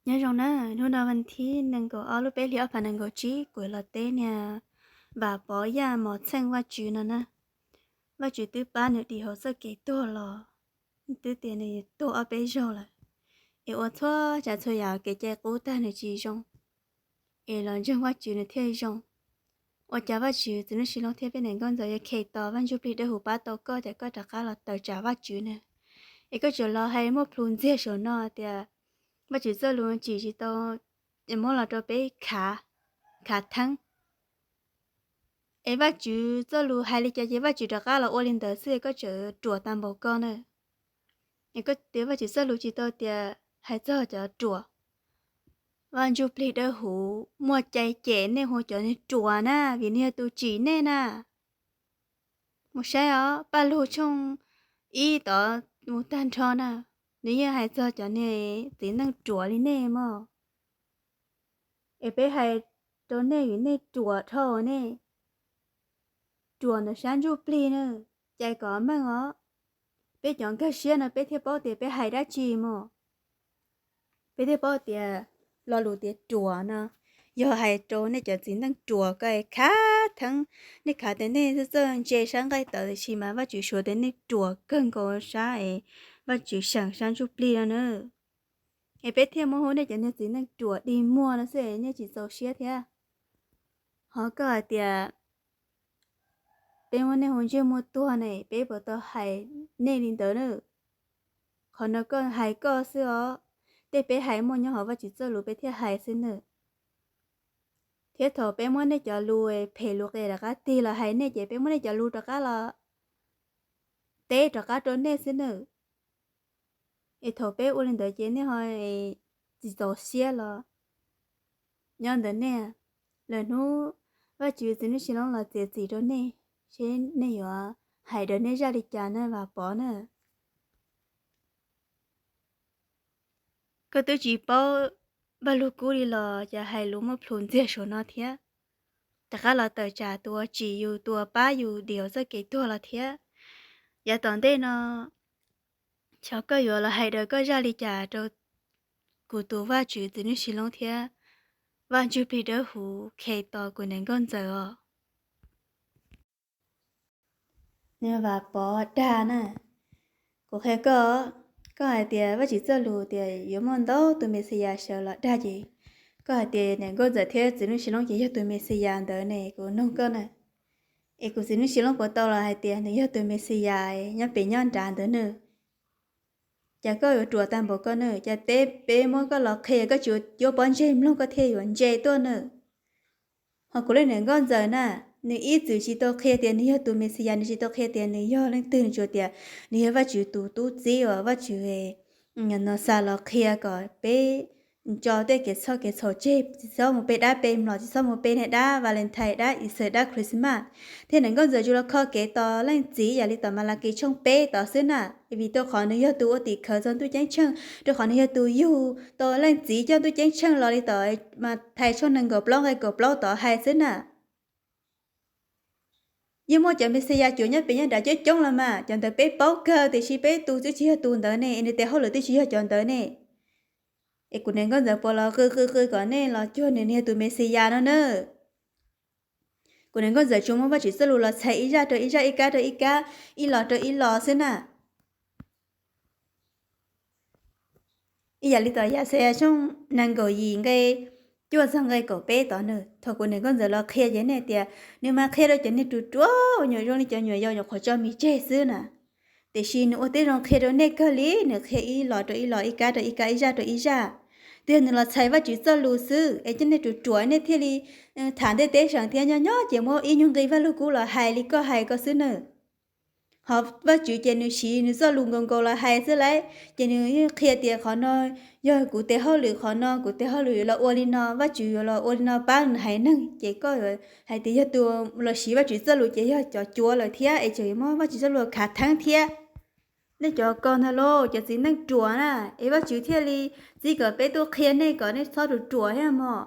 Nyob zoo na, hnub no vas thib nees nkaum ob lub peb hlis ob phav nees nkaum tsib kuv los teb niag Vam Pov Yaj mos txheej Vajtswv no na. Vajtswv twb pab nws dim hauv txoj kev tuag los, twb tias nws tuag ob peb zaug lawm, es ua txhua tsav txhua yam kev cai qub tag nws tsis zoo, es los ntseeg Vajtswv nws thiaj zoo. Ua cas Vajtswv txiv neej sib loob thiab peb niam nkauj ntxawm yuav khe tos Vaj Ntsuj Plig Dawb Huv pab tau koj tias koj rov qab los tawm tsam Vajtswv ne? Es koj tsuas los hais muaj plhus ntxiag saum no tias Vajtswv txoj lus tsim tsis tau muab los rau peb khav, khav theeb. Es Vajtswv txoj lus hais li cas ces Vajtswv rov qab los ua li ntawd xwb, koj tseem ruam tag npaum ko na. Es koj tias Vajtswv txoj lus tsis tau tias hais txog cov ruam. Vaj Ntsuj Plig Dawb Huv muaj cai cem nej hu cov niag ruam na, vim nws yog tus tsim nej na. Mus saib os, Paj Lug tshooj ib tod mus tag nrho na, nws yeej hais txog cov niag txiv neej ruam li nej mog. Es peb hais rau nej vim nej ruam dhau nej, ruam ntawm sab ntsuj plig na, cais kom meej os. Peb cov nkag siab no peb thiaj paub tias peb hais dab tsi mog. Peb thiaj paub tias lo lus tias ruam no yog hais rau nej cov txiv neej ruam ko khav theeb. Nej khav tias nej txawj ntse sab nqaij tawv, tiam sis mas Vajtswv suav tias nej ruam kawg nkaus sab es Vajtswv seem sab ntsuj plig no na. Es peb thiaj muab hu nej cov niag txiv neej ruam dig muag no xwb, nej tsis txaus siab thiab. Ho koj hais tias peb muab nej hu ntsej muag tuag ne, peb puas tau hais nej li ntawd na? Qhov no koj hais koj xwb os, tej peb hais muaj nyob hauv Vajtswv txoj lus peb thiaj hais xwb na. Thiab thaum peb muab nej cov lus phem lus qias rov qab tig los hais nej ces peb muab nej cov lus rov qab los teb rov qab rau nej xwb na. Es thaum peb ua li ntawd ces nej ho tsis txaus siab los nyob ntawm nej. Lwm hnub Vajtswv txiv neej sib loob los txiav txim rau nej, seb nej yuav hais rau nej zaj li cas na Vam Pov na. Koj twb tsis paub Vaj Lug Kub li los cas hais lus muaj plhus ntxiag saum no thiab. Rov qab los tawm tsam tus uas tsim yus, tus uas pab yus dim hauv txoj kev tuag los thiab. Yav tom ntej no xyov koj yuav los hais daws koj zaj li cas rau kuv tus Vajtswv txiv neej sib loob thiab Vaj Ntsuj Plig Dawb Huv Khetos kuv niam nkauj ntxawm os. Vam Pov dag na, kuv qhia koj, koj hais tias Vajtswv txoj lus tias yuav muaj ntau tus Mexiyas sawv los dag ces koj hais tias niam nkauj ntxawm thiab txiv neej sib loob ces yog tus Mexiyas ntawd ne, kuv nug koj na. Es kuv txiv neej sib loob puas tau los hais tias nws yog tus Mexiyas nyob pem nyob nrad ntawd na? Cas koj yuav ruam tag npaum koj na, cas teb peb muab koj los qhia koj tsis yuav pob ntseg mloog koj thiaj yuav ntse tuaj na. Ho kuv leej niam nkauj ntxawm na, nws ib txwm tsis tau qhia tias nws yog tus Mexiyas, nws tsis tau qhia tias nws yog leej twg, nws tsuas tias nws yog Vajtswv tus tub txib uas Vajtswv no xa los qhia kom peb tso tej kev txhob kev txhaum tseg, tsis txhob mus pe dab pe mlom, tsis txhob mus pe niag dab Valentine, dab Easter, dab Christmas. Thiab niam nkauj ntxawm tsuas los kho kev tos leej txiv ib yam li tom Malakis tshooj peb tod xwb na, vim rau qhov nws yog tus ua tim khawv txog ntuj ceeb tsheej, rau qhov nws yog tus yug tau leej txiv coj ntuj ceeb tsheej los li tom Mathais tshooj nees nkaum plaub nqe kaum plaub tod hais xwb na. Yeej muaj cov Mexiyas cuav nyob pem nyob nrad coob coob los mas, cov ntawd peb paub kawg, tiam sis peb tus twb tsis yog tus ntawd ne, es nws tes hauj lwm twb tsis yog cov ntawd ne. Es kuv niam nkauj ntxawm puas los qw qw qw kom nej los cuag nws, nws yog tus Mexiyas no na? Kuv niam nkauj ntxawm tsuas muab Vajtswv txoj lus los txhais ib zaj rau ib zaj, ib kab rau ib kab, ib los rau ib los xwb na. Ib yam li tom Yaxayas tshooj nees nkaum yim nqe cuaj txog nqe kaum peb tod na, thaum kuv niam nkauj ntxawm los qhia ces nej tias nws mas qhia rau cov niag ruam ruam uas nyuam zoo li cov nyuam yaus nyuam qhuav tso mis tseg xwb na. Tiam sis nws ua tib zoo qhia rau nej kawg li, nws qhia ib los rau ib los, ib kab rau ib kab, ib zaj rau ib zaj. Twb yog nws los txhais Vajtswv txoj lus xwb es cov niag ruam ruam nej thiaj li tham ntej teb seem thiab, nyob nyob ces muab ib nyuag nqi Vaj Lug Kub los hais li koj hais ko xwb na. Ho Vajtswv ces nws siv nws txoj lus nkaus nkaus los hais xwb lauj, ces nws yeej qhia tias qhov no yog kuv tes hauj lwm, qhov no kuv tes hauj lwm yuav los ua li no, Vajtswv yuav los ua li no pab nws haiv neeg, ces koj yuav hais tias yog tus los siv Vajtswv txoj lus ces yog cov cuav lawm thiab, es tseem yuav muab Vajtswv txoj lus khav theeb thiab. Nej cov ko ntag lauj, cov txiv neej ruam na, es Vajtswv thiaj li txib kom peb tuaj qhia nej kom nej txhob ruam ruam thiab mog.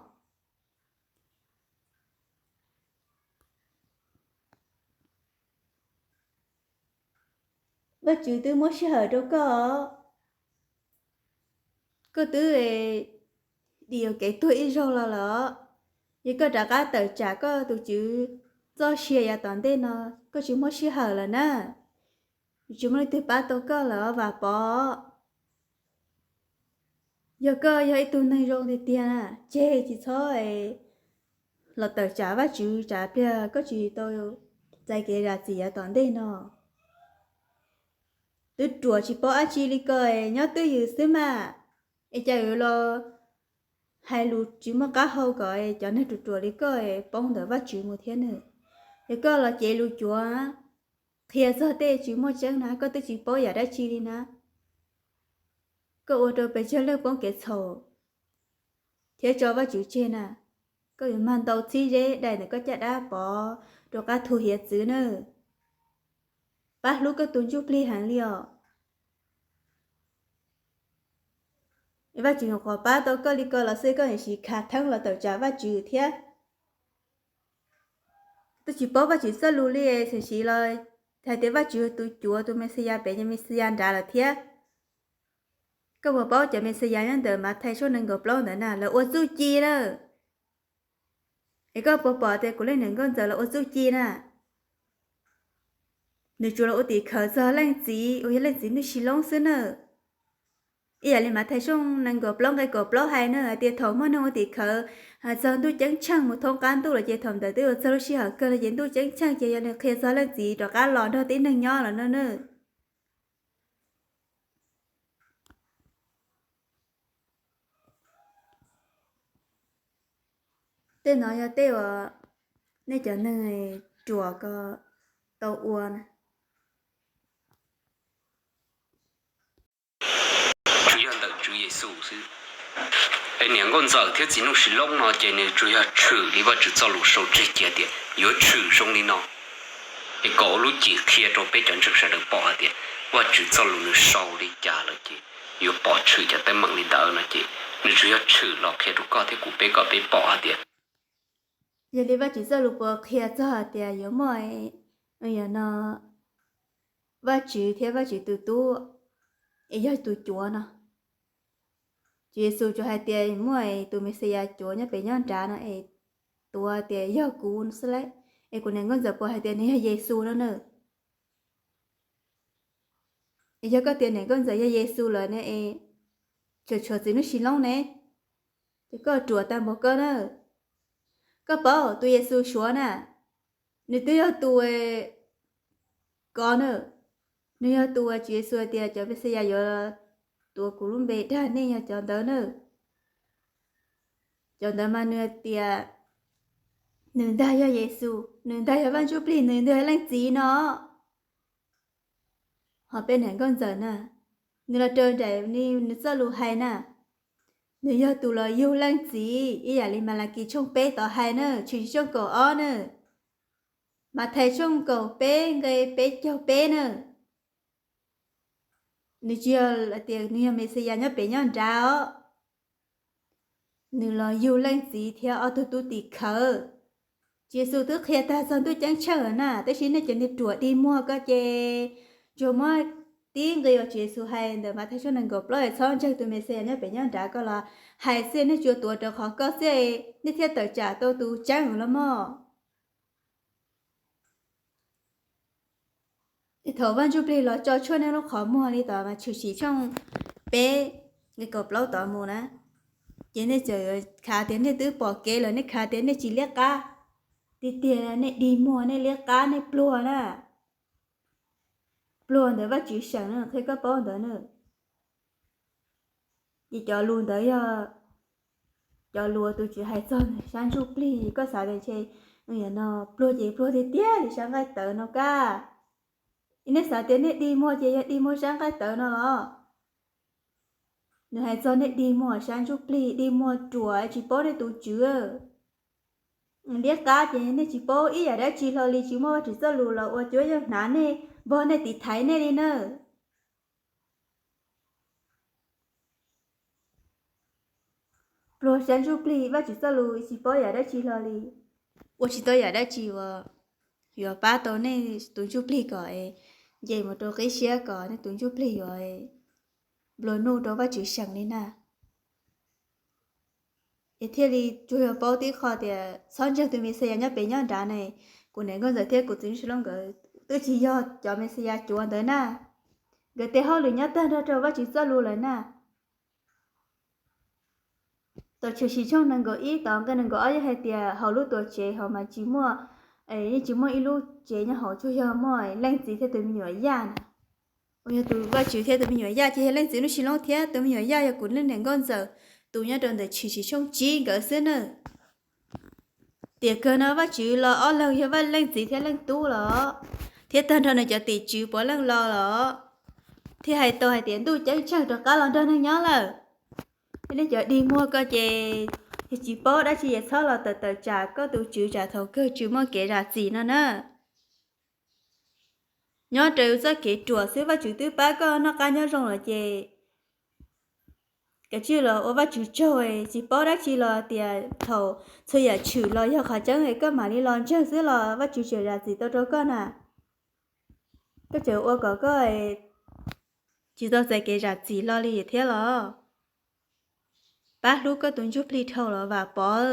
Vajtswv twb muab sij hawm rau koj, koj twb dim yuam kev tuag ib zaug los lawm. Yog koj rov qab tawm tsam koj tus tswv txoj sia yav tom ntej no, koj tsis muaj sij hawm lawm na. Tsis muaj leej twg pab tau koj lawm Vam Pov. Yog koj yog ib tug neeg zoo tiag tiag na, ces tsis txhob los tawm tsam Vajtswv tsam pliag koj tsis tau txais kev zam txim yav tom ntej no. Twb ruam tsis paub dab tsi li ko, nyob twj ywm xwb mas, es cas yuav los hais lus tsis muaj qab hau kom cov neeg ruam ruam li koj poob ntawm Vajtswv mus thiab ne. Yog koj los cev lus cuav qhia txog tej tsis muaj tseeb na, koj twb tsis paub yam dab tsi li na. Koj ua rau pes tsawg leej poob kev txhaum thiab tso Vajtswv tseg na. Koj yuav mag ntau txhib zeb dai ntawm koj caj dab pov rau qab thu hiav txwv na. Pab hlub koj tus ntsuj plig heev li os. Vajtswv nyuam qhuav pab tau koj li ko los xij koj niam siv khav theeb los tawm tsam Vajtswv thiab. Twb tsis paub Vajtswv txoj lus li, txawm siv los hais tias Vajtswv tus cuav tus Mexiyas pem yog Mexiyas nrad lawm thiab. Koj puas paub cov Mexiyas nyob ntawm Mathais tshooj nees nkaum plaub ntawd na, lawv ua txuj ci na. Es koj puas pom tias kuv leej niam nkauj ntxawm los ua txuj ci na? Nws tsuas los ua tim khawv txog leej txiv uas yog leej txiv Nuj Sis Loob xwb na. Ib yam li Mathais tshooj nees nkaum plaub nqe kaum plaub hais na, hais tias thaum muaj neeg ua tim khawv txog ntuj ceeb tsheej mus thoob qab ntuj lawm ces thaum ntawd twb yuav txog lub sij hawm kawg lawm ces ntuj ceeb tsheej ces yog nws qhia txog leej txiv rov qab los nrog tib neeg nyob lawm no na. Tej no yog tej uas nej cov neeg ruam ko tau ua na. Tsuas yog ntawm Tswv Yexus xwb. Es niam nkauj ntxawm thiab txiv Nuj Sis Loob no ces nws tsuas yog tshwm li Vajtswv txoj lus sau tseg cia tias yuav tshwm zoo li no, es kom ua lub cim qhia rau peb cov ntseeg sawv daws pom hais tias Vajtswv txoj lus nws sau li cas lawm ces yuav pom tshwm cov teeb meem li ntawd no ces nws tsuas yog tshwm los qhia rau koj thiab kuv peb kom peb pom hais tias yog li Vajtswv txoj lus puas qhia txog hais tias yuav muaj, yog no, Vajtswv thiab Vajtswv tus tub es yog tus cuav no. Tswv Yexus tsuas hais tias muaj tus Mexiyas cuav nyob pem nyob nrad no es tuav tias yog kuv xwb lauj, es kuv niam nkauj ntxawm puas hais tias nws yog Yexus no na? Es yog koj tias niam nkauj ntxawm yog Yexus lawm ne es tsuas tshuav txiv Nuj Sis Loob ne, ces koj ruam tag npaum koj na. Koj paub tus Yexus Suav na, nws twb yog tus kov na, nws yog tus uas Tswv Yexus hais tias cov Mexiyas yuav tuav kuv lub npe dag nej yog cov ntawd na. Cov ntawd mas nws hais tias nws ntag yog Yexus, nws ntag yog Vaj Ntsuj Plig, nws ntag yog Leej Txiv no. Ho peb niam nkauj ntxawm na, nws los raws nraim li nws txoj lus hais na, nws yog tus los yug Leej Txiv ib yam li Malakis tshooj peb tod hais na, Tshwm Sim tshooj kaum ob na, Mathais tshooj kaum peb nqe peb caug peb na. Nws tsis yog tias nws yog Mexiyas nyob pem nyob nrad os. Nws los yug Leej Txiv thiab ob tug tub tim khawv. Tswv Yexus twb qhia tag txog ntuj ceeb tsheej lawm na, tab sis nej cov niag ruam dig muag ko ces tsuas muab tib nqi uas Tswv Yexus hais ntawm Mathais tshooj nees nkaum plaub es txhob ntseeg tus Mexiyas nyob pem nyob nrad ko los hais xwb, nej tsuas tuav rawv qhov ko xwb, nej thiaj tawm tsam tau tus tseeb los mas. Thaum Vaj Ntsuj Plig los tso tshuaj nej lub qhov muag li tod mas Tshwm Sim tshooj peb nqe kaum plaub tod mus na, ces nej txawm khav tias nej twb pom kev lawm, nej khav tias nej tsis liab qab. Tiag tiag nej dig muag, nej liab qab, nej pluag na. Pluag ntawd Vajtswv seem na, qhia koj paub ntawd na. Ces cov lus ntawd yog cov lus tus Tswv hais txog sab ntsuj plig, koj xav tias ntshe no pluag ces pluag tiag tiag li sab nqaij tawv no kab. Nej xav tias nej dig muag ces yog dig muag sab nqaij tawv no los? Nws hais txog nej dig muag sab ntsuj plig, dig muag ruam tsis paub nej tus Tswv. Liab qab ces nej tsis paub ib yam dab tsi hlo li, tsis muaj Vajtswv txoj lus los ua cuab yeej hnav nej, npog nej, tiv thaiv nej li na. Pluag sab ntsuj plig, Vajtswv txoj lus tsis paub yam dab tsi hlo li. Ua tsis tau yam dab tsi uas yuav pab tau nej tus ntsuj plig kom nce mus rau qib siab, kom nej tus ntsuj plig yuav nplua nuj rau Vajtswv seem li na. Es thiaj li tsuas yog paub tib qho tias txhob ntseeg tus Mexiyas nyob pem nyob nrad ne. Kuv niam nkauj ntxawm thiab kuv txiv Nuj Sis Loob nkawd twb tsis yog cov Mexiyas cuav ntawd na. Nkawd tej hauj lwm nyob tag nrho rau Vajtswv txoj lus lawm na. Tau Tshwm Sim tshooj nees nkaum ib tau nqe nees nkaum ob yeej hais tias hauv lub tuam tsev hauv mas tsis muaj, yeej tsis muaj ib lub tsev nyob hauv, tsuas yog muaj leej txiv thiab tus me nyuam yaj na. Uas yog tus Vajtswv thiab tus me nyuam yaj ces yog leej txiv Nuj Sis Loob thiab tus me nyuam yaj yog kuv leej niam nkauj ntxawm tus nyob rau ntawm Tshwm Sim tshooj tsib nkawd xwb na. Tiam kawg no Vajtswv los ob leeg yog Vaj leej txiv thiab leej tub los, thiab tag nrho nws cov tim tswv puav leej los los, thiaj hais tau hais tias ntuj ceeb tsheej rov qab los nrog neeg nyob lawm. Nej cov dig muag ko ces yog tsis paub dab tsi es txhob los tawm tawm tsam koj tus tswv tsam thaum kawg tsis muaj kev zam txim no na. Nyob raws txoj kev ruam xwb, Vajtswv twb pab koj noj qab nyob zoo lawm ces kav tsij los ua Vajtswv tsaug, tsis paub dab tsi los tias thaum txhua yam tshwm los yog qhov tseeb es koj mam li los ntseeg xwb los Vajtswv tseem zam txim tau rau koj na. Koj tseem ua kom koj tsis tau txais kev zam txim hlo li thiab los. Pab hlub koj tus ntsuj plig dhau los Vam Pov.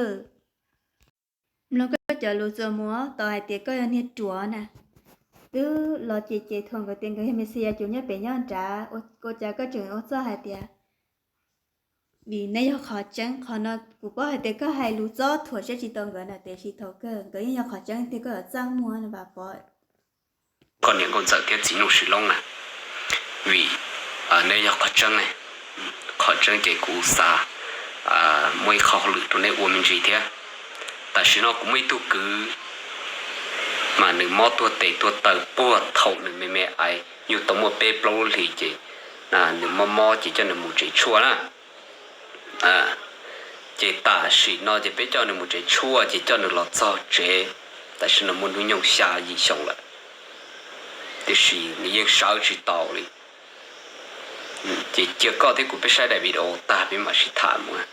Mloog koj cov lus txuas mus tau hais tias koj yog niag ruam na. Twb los ces ces thuam nkawd tias nkawd yog Mexiyas cuav nyob pem nyob nrad, ua cas koj tseem ua txuj hais tias vim neb yog qhov tseeb. Qhov no kuv paub hais tias koj hais lus txob thuam siab tsis tau nkawd na, tiam sis thaum kawg nkawd yeej yog qhov tseeb tiag, koj yuav txaj muag Vam Pov. Koj niam nkauj ntxawm thiab txiv Nuj Sis Loob na, vim neb yog qhov tseeb ne. Qhov tseeb ces kuv xav muaj ib qho hauj lwm rau neb ua me ntsis thiab. Tam sim no kuv muaj ib tug kwv mas nws mob tuag tes tuag taw puag thaum nws me me aiv, nyuj tau muaj peb plaub lub hlis ces nws mob mob ces coj nws mus tsev tshuaj na. Ces tam sim no ces peb coj nws mus tsev tshuaj ces coj nws los txog tsev, tam sim no muaj hnub nyoog xya yim xyoo lawm, tiam sis nws yeej sawv tsis tau li. Ces cia koj thiab kuv peb saib daim video tag peb mam sib tham mus.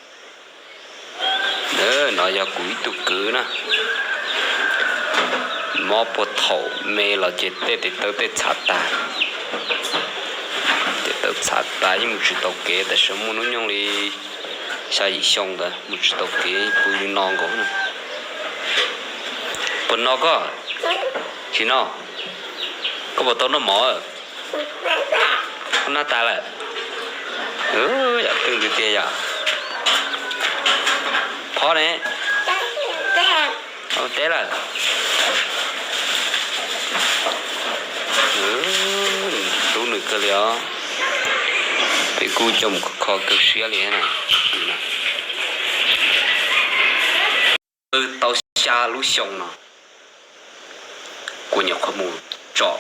No yog kuv ib tug kwv na, mob puag thaum me los ces tej tes taw tej txhav tas, tes taw txhav tas yeej mus tsis tau kev, tam sim muaj hnub nyoog li xya yim xyoo ntawd mus tsis tau kev pw li no nkaus. Puas no koj? Tsis no. Koj puas tau noj mov? Koj noj tas lawm? Yam twj ntwg tiag yom. Phob ne? Teb lawm. Hlub nws kawg li os. Peb kuj coj mus kho kho kawg siab li na. Pw tau xya lub xyoo no, kuv nyuam qhuav mus tso,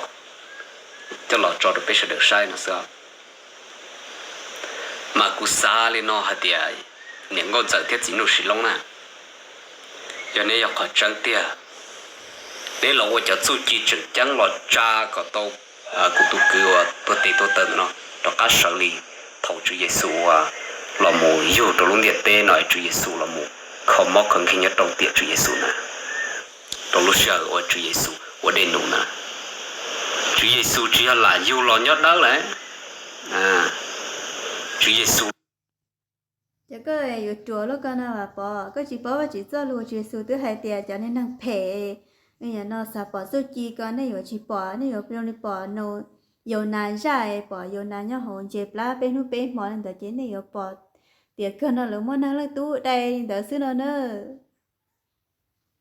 coj los tso rau peb sawv daws saib no xwb. Mas kuv xav li no hais tias, niam nkauj ntxawm thiab txiv Nuj Sis Loob na, yog neb yog qhov tseeb tiag, neb los ua cov txuj ci tseem ceeb los tsa kom tau kuv tus kwv uas tuag tes tuag taw no rov qab sawv li thaum Tswv Yexus uas los mus yug rau lub ntiaj teb no, Tswv Yexus los mus kho mob kho nkeeg nyob rau tiam Tswv Yexus na, rau lub sij hawm uas Tswv Yexus ua dej num na. Tswv Yexus tsis yog lam yug los nyob dawb lawm. Tswv Yexus, ces koj yuav ruam lub ko no Vam Pov, koj tsis paub Vajtswv txoj lus. Tswv Yexus twb hais tias cov niag neeg phem, no xav pom txuj ci ko nej yuav tsis pom, nej yuav zoo li pom Yaunas zaj, pom Yaunas nyob hauv ntses plab peb hnub peb hmo li ntawd ces nej yuav pom tias kawg no lawv muaj Neeg Leej Tub dai li ntawd xwb no na.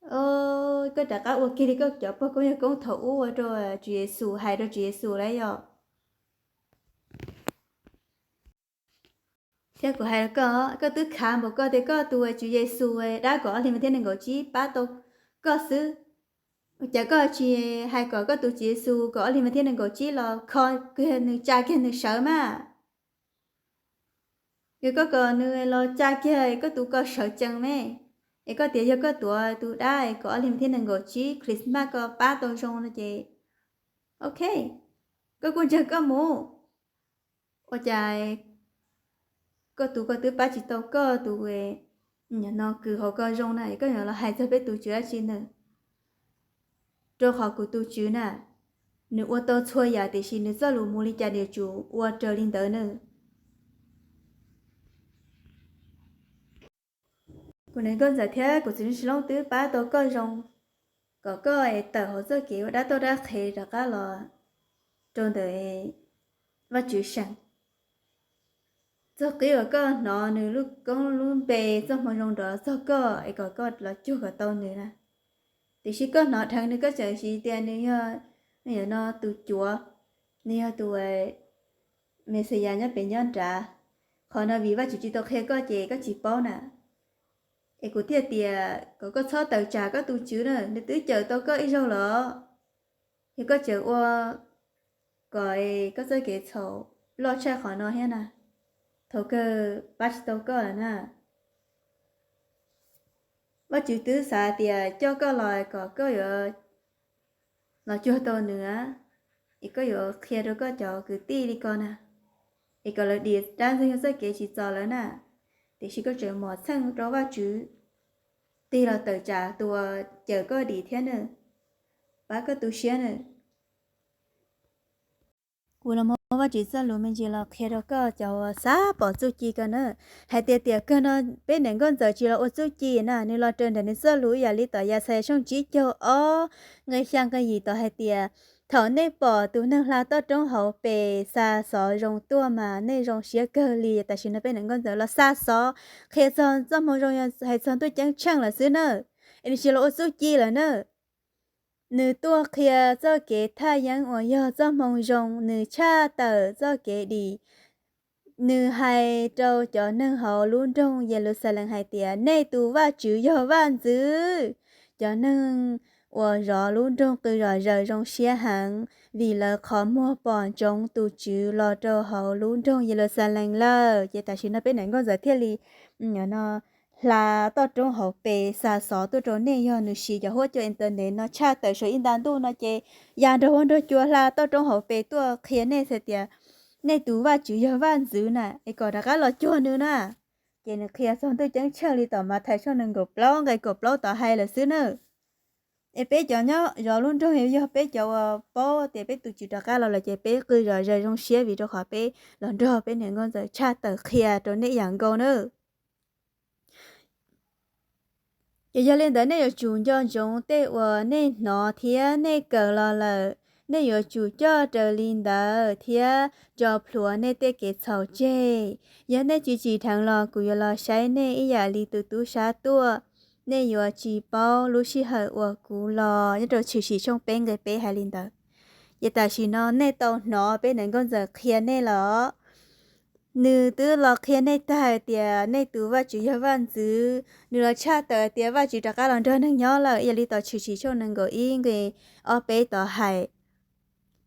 Koj rov qab ua kiag li koj cov pog koob yawg koob thaum ub ua rau Tswv Yexus, hais rau Tswv Yexus lawm yom. Thiab kuv hais rau koj, koj twb khav npaum koj tias koj tus Tswv Yexus dab kaum ob hlis mas thiab nees nkaum tsib pab tau koj xwb, ua cas koj tsis hais kom koj tus Tswv Yexus kaum ob hlis mas thiab nees nkaum tsib los kho kiag nws, tsa kiag nws sawv mas? Yog koj kom nws los tsa kiag koj tus ko sawv cees me, es koj tias yog koj tuav tus dab kaum ob hlis mas thiab nees nkaum tsib Christmas ko pab tau zoo no ces, ok, koj kuj ntseeg koj mus. Ua cas koj tus ko twb pab tsis tau koj tus, no kws hauv ko zoo na, koj yuav los hais txog peb tus Tswv dab tsi ntag? Rau qhov kuv tus Tswv na, nws ua tau txhua yam tiam sis nws txoj lus mus li cas nws yuav tsum ua raws li ntawd na. Kuv niam nkauj ntxawm thiab kuv txiv neej tsis loob twb pab tau koj zoo, kom koj es tawm hauv txoj kev ua dab toj dab qhev rov qab los rau ntawm Vajtswv seem. Txog qib uas koj hnov nws lub koob lub npe txoj hmoo zoo nrov txog koj es kom koj los cuag kom tau nws na. Tiam sis koj hnov dheev nws koj tseem siv tias nws yog, nws yog no tus cuav, nws yog tus Mexiyas nyob pem nyob nrad. Qhov no vim Vajtswv tsis tau qhia koj ces koj tsis paub na. Es kuv thiaj tias kom koj txhob tawm tsam koj tus Tswv na, nws twb cawm tau koj ib zaug los. Yog koj tseem ua kom koj txoj kev txhaum loj tshaj qhov no thiab na, thaum kawg pab tsis tau koj lawm na. Vajtswv twb xav tias coj koj los kom koj yuav los cuag tau nws, es koj yuav qhia rau koj cov kwv tij li ko na, es kom lawv dim dab ntxwg nyoog txoj kev tsis txaus lawm na. Tiam sis koj tseem mos txheej rau Vajtswv, tig los tawm tsam tus uas cawm koj dim thiab na, pab koj tu siab na. Kuv los muab Vajtswv txoj lus me ntsis los qhia rau koj cov uas xav pom txuj ci ko na, hais tias tiam kawg no peb niam nkauj ntxawm tsis los ua txuj ci na, nws los raws nraim nws txoj lus ib yam li tom Yaxayas tshooj tsib caug ob nqe xya nqe yim tod hais tias, thaum nej pom tus neeg hla toj roob hauv pes xa xov zoo tuaj mas nej zoo siab kawg li. Tam sim no peb niam nkauj ntxawm los xa xov qhia txog txoj hmoo zoo, hais txog ntuj ceeb tsheej lawm xwb na, es nws tsis los ua txuj ci lawm na. Nws tuaj qhia txoj kev thaj yeeb uas yog txoj hmoo zoo, nws tshaj tawm txoj kev dim. Nws hais rau cov neeg hauv lub nroog Yeluxalees hais tias, nej tus Vajtswv yog vaj ntxwv. Cov neeg uas zov lub nroog qw zom zaws zoo siab heev, vim lawv qhov muag pom ntsoov tus Tswv los rau hauv lub nroog Yeluxalees lawm. Ces tam sim no peb niam nkauj ntxawm thiaj li no hla toj roob hauv pes xa xov tuaj rau nej. Yog nws siv cov huab cua internet no tshaj tawm saum ib nta ntuj no ces ya nraug huab nraug cua hla toj roob hauv pes tuaj qhia nej hais tias, nej tus Vajtswv yog vaj ntxwv na, es kom rov qab los cuag nws na. Ces nws qhia txog ntuj ceeb tsheej li tom Mathais tshooj nees nkaum plaub nqe kaum plaub tod hais lawm xwb na. Es peb cov nyob zov lub nroog yog peb cov uas paub tias peb tus Tswv rov qab los lawm ces peb qw zom zaws zoo siab vim rau qhov peb los nrog peb niam nkauj ntxawm tshaj tawm qhia rau nej ib yam nkaus na. Ces yog li ntawd nej yuav tsum nco ntsoov tej uas nej hnov thiab nej kawm los lawm. Nej yuav tsum coj raws li ntawd thiab tso plhuav nej tej kev txhaum tseg. Yog nej tsis tsim dheev los kuv yuav los saib nej ib yam li tus tub sab tuaj. Nej yuav tsis paub lub sij hawm uas kuv los. Nyob rau Tshwm Sim tshooj peb nqe peb hais li ntawd. Ces tam sim no nej tau hnov peb niam nkauj ntxawm qhia nej los. Nws twb los qhia nej tag hais tias nej tus Vajtswv yog vaj ntxwv, nws los tshaj tawm hais tias Vajtswv rov qab los nrog neeg nyob lawm, ib yam li tom Tshwm Sim tshooj nees nkaum ib nqe ob peb tod hais.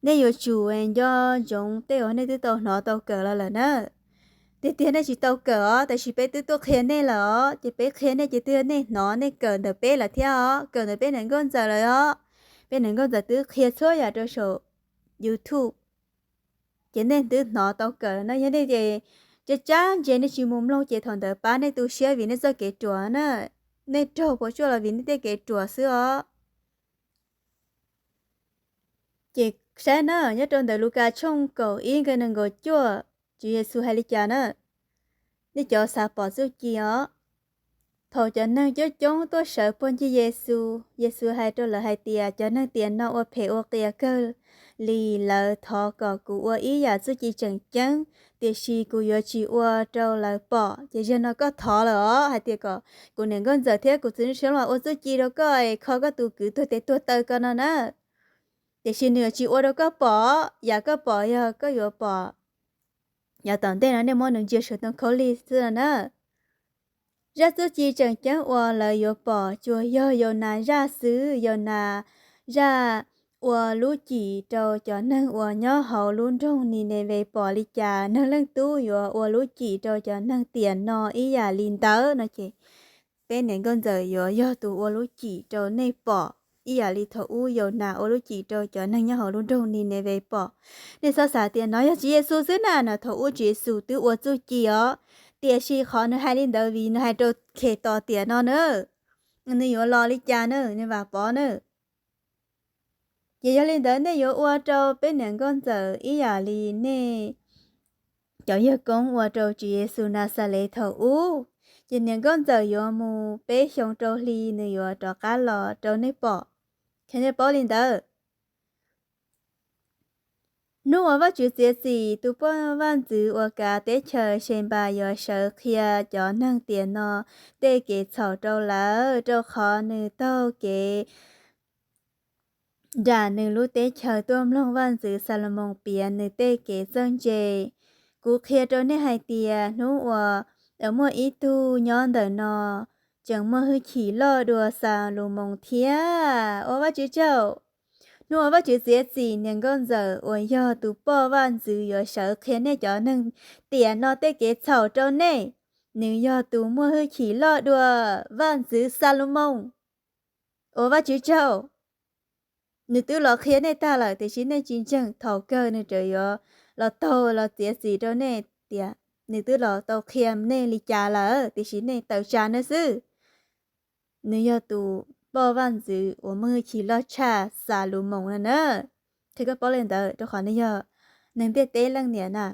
Nej yuav tsum nco ntsoov tej uas nej twb tau hnov tau kawm los lawm na. Tiag tiag nej tsis tau kawm os, tab sis peb twb tuaj qhia nej lawm os, ces peb qhia nej ces twb yog nej hnov nej kawm ntawm peb lawm thiab os, kawm ntawm peb niam nkauj ntxawm lawm os. Peb niam nkauj ntxawm twb qhia txhua yam rau saum YouTube, ces nej twb hnov tau kawm no. Yog nej ces tsab tsab ntse nej tsis mus mloog ces thaum ntawd pab nej tu siab vim nej txoj kev ruam na, nej raug puas tsuaj los vim nej tej kev ruam xwb os. Ces saib na, nyob rau ntawm Lukas tshooj kaum ib nqe nees nkaum cuaj, Tswv Yexus hais li cas na? Nej cov xav pom txuj ci os. Thaum cov neeg coob coob tuaj sawv puag ncig Yexus, Yexus hais rau lawv hais tias, cov neeg tiam no ua phem ua qias kawg li, lawv thov kom kuv ua ib yam txuj ci tseem ceeb, tiam sis kuv yuav tsis ua rau lawv pom. Ces zaum no koj thov lawm os, hais tias kom kuv niam nkauj ntxawm thiab kuv txiv neej tshab los ua txuj ci rau koj es kho koj tus kwv tuag tes tuag taw ko no na. Tiam sis nws yuav tsis ua rau koj pom, yam koj pom yog koj yuav pom yav tom ntej no nej muab nws ntsia saum ntoo khaub lig xwb no na. Zaj txuj ci tseem ceeb uas lawv yuav pom tsuas yog Yaunas zaj xwb. Yaunas zaj ua lub cim rau cov neeg uas nyob hauv lub nroog Nineves pom li cas, Neeg Leej Tub yuav ua lub cim rau cov neeg tiam no ib yam li ntawd no ces peb niam nkauj ntxawm yuav yog tus ua lub cim rau nej pom ib yam li thaum ub Yaunas ua lub cim rau cov neeg nyob hauv lub nroog Nineves pom. Nej txhob xav tias no yog Tswv Yexus xwb na, no thaum ub Tswv Yexus twb ua txuj ci os, tiam sis qhov nws hais li ntawd vim nws hais rau Khetos tiam no na, nws yuav los li cas na, nws vam pov na. Ces yog li ntawd nej yuav ua rau peb niam nkauj ntxawm ib yam li nej cov yawg koob ua rau Tswv Yexus Naxales thaum ub. Ces niam nkauj ntxawm yuav mus peb xyoo rau hli nws yuav rov qab los rau nej pom. Qhia nej paub li ntawd. Hnub uas Vajtswv txiav txim tus poj vaj ntxwv uas kav teb chaws Senpas yuav sawv qhia cov neeg tiam no tej kev txhaum rau lawv, rau qhov nws taug kev nram nws lub teb chaws tuaj mloog vaj ntxwv Xalumoos piav nws tej kev txawj ntse. Kuv qhia rau nej hais tias hnub uas muaj ib tug nyob ntawm no tseem muaj hwj chim loj dua Xalumoos thiab. Ua Vajtswv tsaug. Hnub uas Vajtswv txiav txim niam nkauj ntxawm uas yog tus poj vaj ntxwv yuav sawv qhia nej cov neeg tiam no tej kev txhaum rau nej, nws yog tus muaj hwj chim loj dua vaj ntxwv Xalumoos. Ua Vajtswv tsaug. Nws twb los qhia nej tag lawm tiam sis nej tsis ntseeg, thaum kawg nws tseem yuav los taug los txiav txim rau nej tias nws twb los tau qhia nej li cas lawm tiam sis nej tawm tsam nws xwb. Nws yog tus poj vaj ntxwv uas muaj hwj chim loj tshaj Xalumoos no na. Qhia koj paub li ntawd rau qhov nws yog neeg ntiaj teb leej niam na.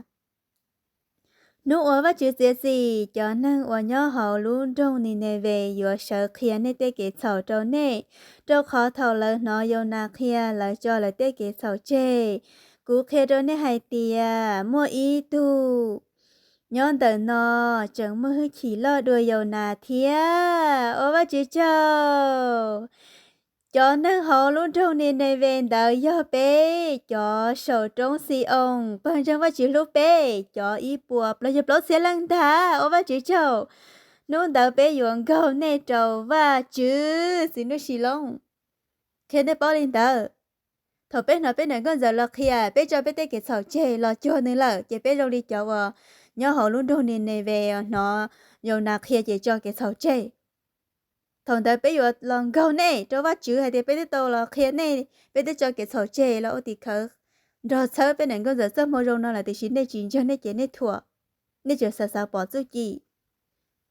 Hnub uas Vajtswv txiav txim cov neeg uas nyob hauv lub nroog Nineves yuav sawv qhia nej tej kev txhaum rau nej, rau qhov thaum lawv hnov Yaunas qhia, lawv tso lawv tej kev txhaum tseg. Kuv qhia rau nej hais tias muaj ib tug nyob ntawm no tseem muaj hwj chim loj dua Yaunas thiab. Ua Vajtswv tsaug. Cov neeg hauv lub nroog Nineves ntawd yog peb cov saum roob Xi-oos, pawg ntseeg Vajtswv hlub peb cov ib puas plaub caug plaub txhiab leej ntag. Ua Vajtswv tsaug. Hnub ntawd peb yuav nkaug nej rau Vajtswv. Txiv Nraug Sis Loob, qhia nej paub li ntawd. Thaum peb hnov peb niam nkauj ntxawm los qhia, peb tso peb tej kev txhaum tseg los cuag nws lawm, ces peb zoo li cov uas nyob hauv lub nroog Nineves hnov Yaunas qhia ces tso kev txhaum tseg. Thaum ntawd peb yuav los nkaug nej rau Vajtswv hais tias peb twb tau los qhia nej, peb twb tso kev txhaum tseg los ua tim khawv nrog txhawb peb niam nkauj ntxawm txoj hmoo zoo no lawm tiam sis nej tsis ntseeg, nej ces nej thuam, nej tseem xav xav pov txuj ci.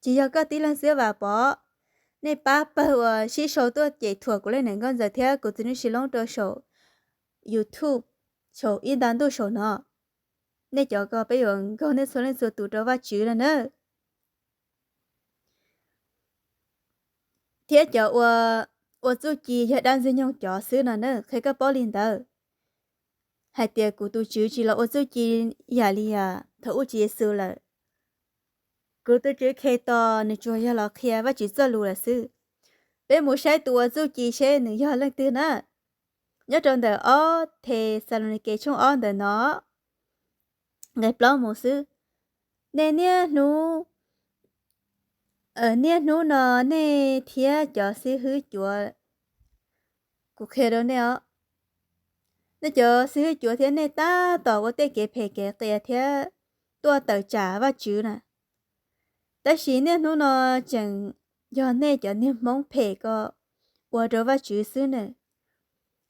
Tsis yog koj tib leeg xwb, vam pov nej pab pawg uas sib sau tuaj ces thuam kuv leej niam nkauj ntxawm thiab kuv Txiv Nraug Sis Loob rau saum YouTube, saum ib nta ntuj saum no. Nej cov ko peb yuav nkaug nej txhua leej txhua tus rau Vajtswv no na. Thiab cov ua, ua txuj ci yog dab Ntxwg Nyoog cov xwb no na, qhia koj paub li ntawd. Hais tias kuv tus Tswv tsis los ua txuj ci yam li thaum ub Tswv Yexus lawm. Kuv tus Tswv Khetos nws tsuas yog los qhia Vajtswv txoj lus lawm xwb. Peb mus saib tus ua txuj ci seb nws yog leej twg na. Nyob rau ntawm ob Thexalaunikes tshooj ob ntawm no, nqe plaub mus xwb. Nej niaj hnub, niaj hnub no nej thiab cov xib hwb cuav, kuv qhia rau nej os, nej cov xib hwb cuav thiab nej tab tom ua tej kev phem kev qias thiab tuaj tawm tsam Vajtswv na. Tab sis niaj hnub no tseem yog nej cov niag hmoob phem ko ua rau Vajtswv xwb ne.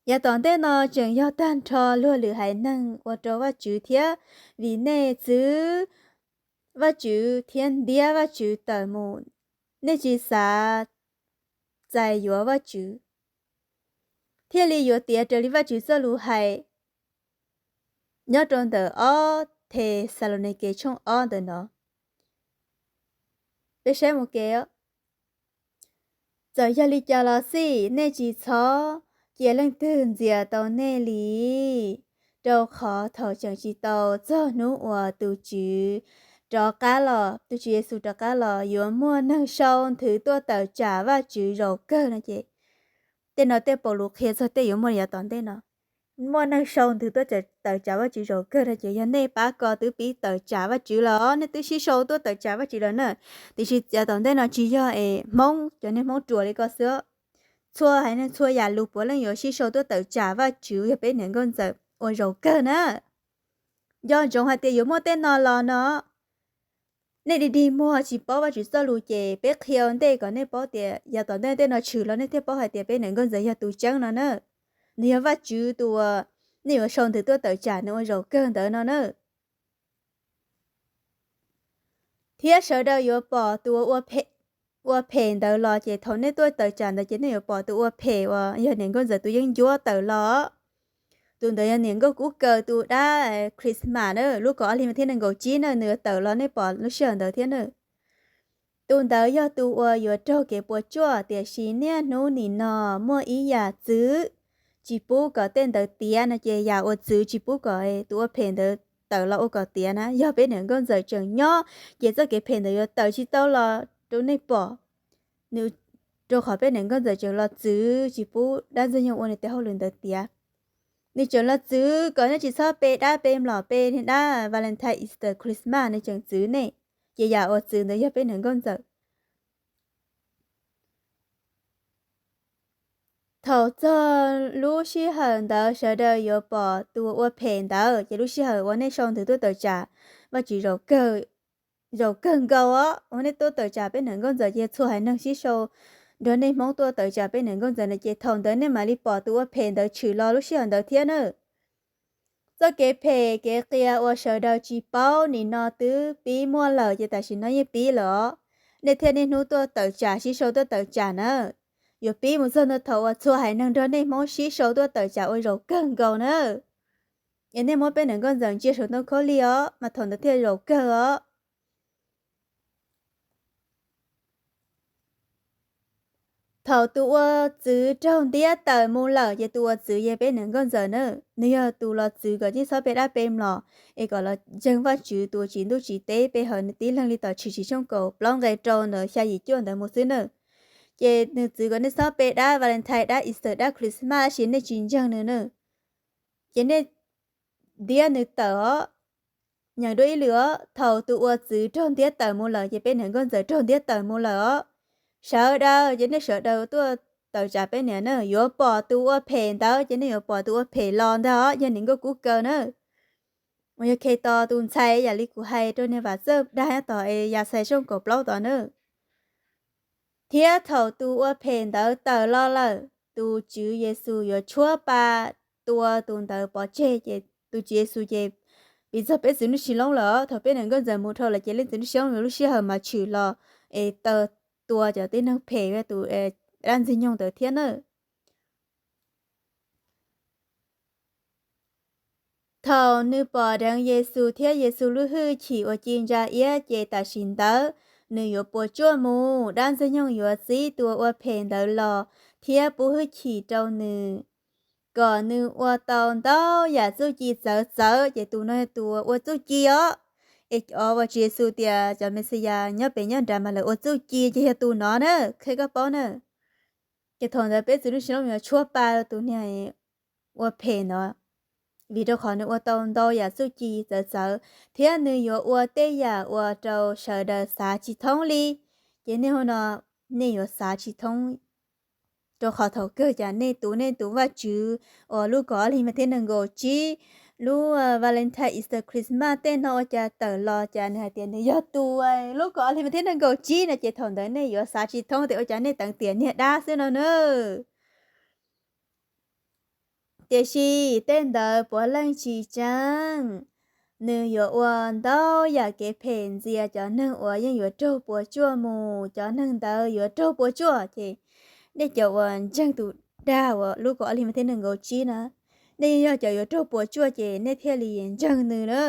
Yav tom ntej no tseem yog tag nrho luag lwm haiv neeg ua rau Vajtswv thiab, vim nej txwv Vajtswv thiab ntiab Vajtswv tawm mus, nej tsis xav txais yuav Vajtswv, thiaj li yuav tiav raws li Vajtswv txoj lus hais nyob rau ntawm ob Thexalaunikes tshooj ob ntawm no. Peb saib mus ke. Txawm yog li cas los xij, nej tsis txhob cia leej twg ntxias tau nej li, rau qhov thaum tseem tsis tau txog hnub uas tus Tswv rov qab los, tus Tswv Yexus rov qab los, yuav muaj neeg sau nthwv tuaj tawm tsam Vajtswv zaum kawg no ces, tej no tej Paulus qhia txog tej yuav muaj yav tom ntej no. Muaj neeg sau nthwv tuaj tawm tsam Vajtswv zaum kawg no ces yog nej pab ko twb pib tawm tsam Vajtswv los, nej twb sib sau tuaj tawm tsam Vajtswv lawm na. Tiam sis yav tom ntej no tsis yog es Hmoob, cov niag Hmoob ruam li ko xwb. Txhua haiv neeg txhua yam lus puav leej yuav sib sau tuaj tawm tsam Vajtswv, yog peb niam nkauj ntxawm ua zaum kawg na. Nco ntsoov hais tias yuav muaj tej no los no, nej dig dig muag tsis paub Vajtswv txoj lus ces peb qhia ua ntej kom nej paub tias yav tom ntej tej no tshwm los nej thiaj paub hais tias peb niam nkauj ntxawm yog tus tseeb no na. Nws yog Vajtswv tus uas nej yuav sau nthwv tuaj tawm tsam nws ua zaum kawg ntawd no na. Thiab sawv daws yuav pom tus uas ua phem ntawd los ces thaum nej tuaj tawm tsam ntawd ces nej yuav pom tus ua phem uas yog niam nkauj ntxawm tus yeeb ncuab tawm los. Tus ntawd yog niam nkauj kub kaws tus dab Christmas na, lub kaum ob hli mas thiab nees nkaum tsib na, nws yuav tawm los nej pom lub sij hawm ntawd thiab na. Tus ntawd yog tus uas yuav raug kev puas tsuaj, tiam sis niaj hnub nim no muaj ib yam txwv tsis pub kom tej ntawd tiav no ces yam uas txwv tsis pub kom tus ua phem ntawd tawm los ua kom tiav na, yog peb niam nkauj ntxawm tseem nyob ces txoj kev phem ntawd yuav tawm tsis tau los rau nej pom. Nws, rau qhov peb niam nkauj ntxawm tseem los txwv tsis pub dab ntxwg nyoog ua nws tej hauj lwm ntawd tiav. Nws tseem los txwv kom nej tsis txhob pe dab pe mlom pe niag dab Valentine, Easter, Christmas, nws tseem txwv nej, ces yam uas txwv ntawd yog peb niam nkauj ntxawm. Thaum txog lub sij hawm ntawd sawv daws yuav pom tus ua phem ntawd, ces lub sij hawm uas nej sau ntawv tuaj tawm tsam Vajtswv zaum kawg nkaus os, uas nej tuaj tawm tsam peb niam nkauj ntxawm ces txhua haiv neeg sib sau nrog nej Hmoob tuaj tawm tsam peb niam nkauj ntxawm no ces thaum ntawd nej mam li pom tus ua phem ntawd tshwm los lub sij hawm ntawd thiab na. Txoj kev phem kev qias uas sawv daws tsis paub nim no twb pib muaj lawm ces tam sim no yeej pib lawm os. Nej thiaj niaj hnub tuaj tawm tsam sib sau tuaj tawm tsam na. Yuav pib mus txog ntawm thaum uas txhua haiv neeg nrog nej Hmoob sib sau tuaj tawm tsam ua zaum kawg nkaus na. Es nej muab peb niam nkauj ntxawm ntsia saum ntoo khaub lig os, mas thaum ntawd thiaj zaum kawg os. Thaum tus ua txwv raug ntiab tawm mus lawm ces tus ua txwv yog peb niam nkauj ntxawm na. Nws yog tus los txwv kom nej txhob pe dab pe mlom, es kom los ntseeg Vajtswv tus uas tsim ntuj tsim teb pe hawm nws tib leeg li tom Tshwm Sim tshooj kaum plaub nqe rau ntawm xya yim cuaj ntawd mus xwb na. Ces nws txwv kom nej txhob pe dab Valentine, dab Easter, dab Christmas tab sis nej tsis ntseeg nws na. Ces nej ntiab nws tawm os. Nyeem dua ib lwm os, thaum tus ua txwv raug ntiab tawm mus lawm ces peb niam nkauj ntxawm raug ntiab tawm mus lawm os. Sawv daws ces nej sawv daws tuaj tawm tsam peb niam na, yuav pom tus ua phem ntawd ces nej yuav pom tus ua phem los ntag os, yog niam nkauj kub kaw na. Uas yog Khetos tus ntxhais yam li kuv hais rau niag Vam Txawj dag nyob tom Yaxayas tshooj kaum plaub tod na. Thiab thaum tus ua phem ntawd tawm los lawm, tus Tswv Yexus yuav tshuab pa tua tus ntawd pov tseg, ces tus Tswv Yexus ces piv txog peb txiv nuj sis loob lawm, thaum peb niam nkauj ntxawm mus dhau lawm ces leej txiv nuj sis loob yuav lub sij hawm mas tshwm los es taw tua cov tib neeg phem tus dab ntxwg nyoog ntawd thiab na. Thaum nws pom deev Yexus thiab Yexus lub hwj chim uas ci ntsa iab ces tam sim ntawd nws yuav puas tsuaj mus, dab ntxwg nyoog yuav txib tus ua phem ntawd los thiab pub hwj chim rau nws, kom nws ua tau ntau yam txuj ci txawv txawv. Ces tus no yog tus ua txuj ci os. Es cov uas Tswv Yexus tias cov Mexiyas nyob pem nyob nrad mas lawv ua txuj ci ces yog tus no na, qhia koj paub na. Ces thaum ntawd peb txiv nuj sis loob yuav tshuab pa tus niag ua phem no, vim rau qhov nws ua tau ntau yam txuj ci txawv txawv, thiab nws yuav ua tej yam uas rau sawv daws xav tsis thoob li. Ces nej hauv no nej yuav xav tsis thoob, rau qhov thaum kawg cas nej tus nej tus Vajtswv uas lub kaum ob hlis mas thiab nees nkaum tsib, lub Valentine, Easter, Christmas tej no ua cas tawm los cas nws hais tias nws yog tus lub kaum ob hlis mas thiab nees nkaum tsib no, ces thaum ntawd nej yuav xav tsis thoob tias ua cas nej teev tiam niag dab xwb no na. Tiam sis tej ntawd puav leej tsis tseeb. Nws yuav ua ntau yam kev phem ntxias cov neeg uas yeej yuav raug puas tsuaj mus, cov neeg ntawd yuav raug puas tsuaj. Ces nej cov uas ntseeg tus dag uas lub kaum ob hlis mas thiab nees nkaum tsib na, nej yeej yog cov yuav raug puas tsuaj ces nej thiaj li ntseeg nws na.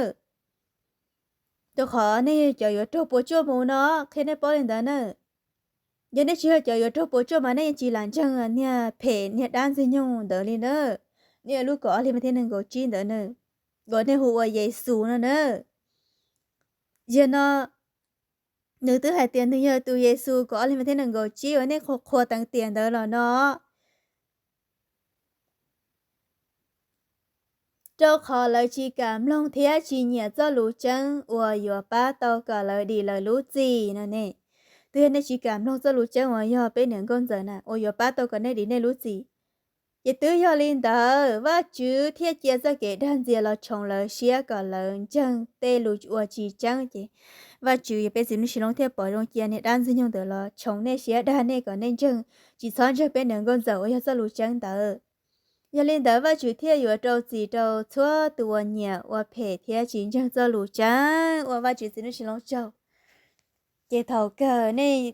Rau qhov nej yog cov yuav raug puas tsuaj mus no, qhia nej paub li ntawd na. Yog nej tsis yog cov yuav raug puas tsuaj mas nej yeej tsis lam ntseeg niag phem niag dab ntxwg nyoog ntawd li na. Niag lub kaum ob hlis mas thiab nees nkaum tsib ntawd na, uas nej hu ua Yexus no na. Yog no, nws twb hais tias nws yog tus Yexus kaum ob hlis mas thiab nees nkaum tsib uas nej qhuas qhuas teev tiam ntawd los no. Rau qhov lawv tsis kam mloog thiab tsis nyiam txoj lus tseeb uas yuav pab tau kom lawv dim lawv lub txim no ne. Twb yog nej tsis kam mloog txoj lus tseeb uas yog peb niam nkauj ntxawm na, uas yuav pab tau kom nej dim nej lub txim, ces twb yog li ntawd Vajtswv thiaj cia txoj kev dag ntxias los tshoov lawv siab kom lawv ntseeg tej lus uas tsis tseeb. Ces Vajtswv yog peb txiv nuj sis loob thiaj pom zoo cia niag dab ntxwg nyoog ntawd los tshoov nej siab dag nej kom nej ntseeg, tsis txhob ntseeg peb niam nkauj ntxawm uas yog txoj lus tseeb ntawd. Yog li ntawd Vajtswv thiaj yuav rau txim rau txhua tus uas nyiam ua phem thiab tsis ntseeg txoj lus tseeb uas Vajtswv txiv nuj sis loob tsaug. Ces thaum kawg nej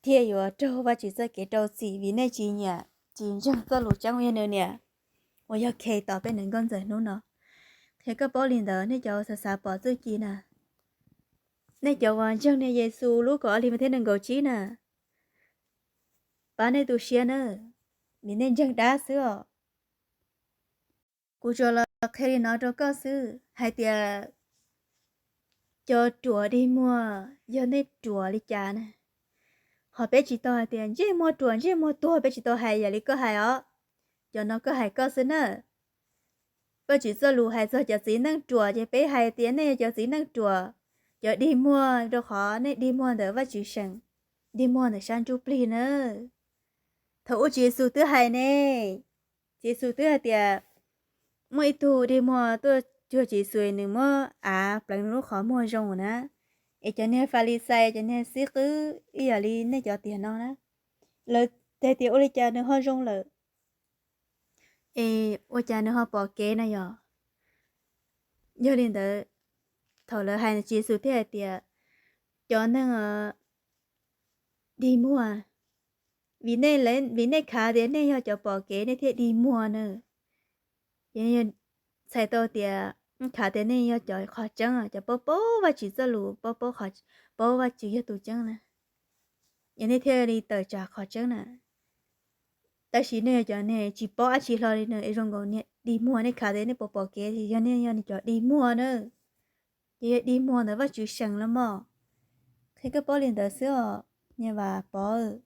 thiaj yuav raug Vajtswv txoj kev rau txim vim nej tsis nyiam, tsis ntseeg txoj lus tseeb uas yog nws niam, uas yog Khetos peb niam nkauj ntxawm hnub no. Qhia koj paub li ntawd nej cov xav xav pom txuj ci na. nej cov uas ntseeg niag Yexus lub kaum ob hlis mas thiab nees nkaum tsib na, pab nej tu siab na, vim nej ntseeg dab xwb os. Kuv tsuas los qhia li no rau koj xwb hais tias cov ruam dig muag yog nej ruam li cas na. Ho peb tsis tau hais tias ntsej muag ruam ntsej muag tuag, peb tsis tau hais yam li koj hais os. Cov no koj hais koj xwb na. Vajtswv txoj lus hais txog cov txiv neej ruam ces peb hais tias nej yog cov txiv neej ruam, cov dig muag, rau qhov nej dig muag ntawm Vajtswv seem, dig muag ntawm sab ntsuj plig na. Thaum ub Tswv Yexus twb hais ne, Tswv Yexus twb hais tias muaj ib tug dig muag tuaj cuag Tswv Yexus, nws muab av pleev nws lub qhov muag zoo na. Es cov niag Falixais, cov niag xib qwb ib yam li nej cov tiam no na, lawv hais tias ua li cas nws ho zoo lawm, es ua cas nws ho pom kev na yog? Yog li ntawd, thaum lawv hais, Tswv Yexus thiaj hais tias cov neeg dig muag, vim nej khav tias nej yog cov pom kev nej thiaj dig muag na. Ces txhais tau tias khav tias nej yog cov qhov tseeb, cov paub paub Vajtswv txoj lus, paub paub Vajtswv yog tus tseeb na, es nej thiaj li tawm tsam qhov tseeb na. Tab sis nej yog cov niag tsis paub dab tsi hlo li na, es zoo nkaus niag dig muag, nej khav tias nej puas pom kev, yog nej yog cov dig muag na, ces yog dig muag ntawm Vajtswv seem los mas. Qhia koj paub li ntawd xwb os, niag Vam Pov.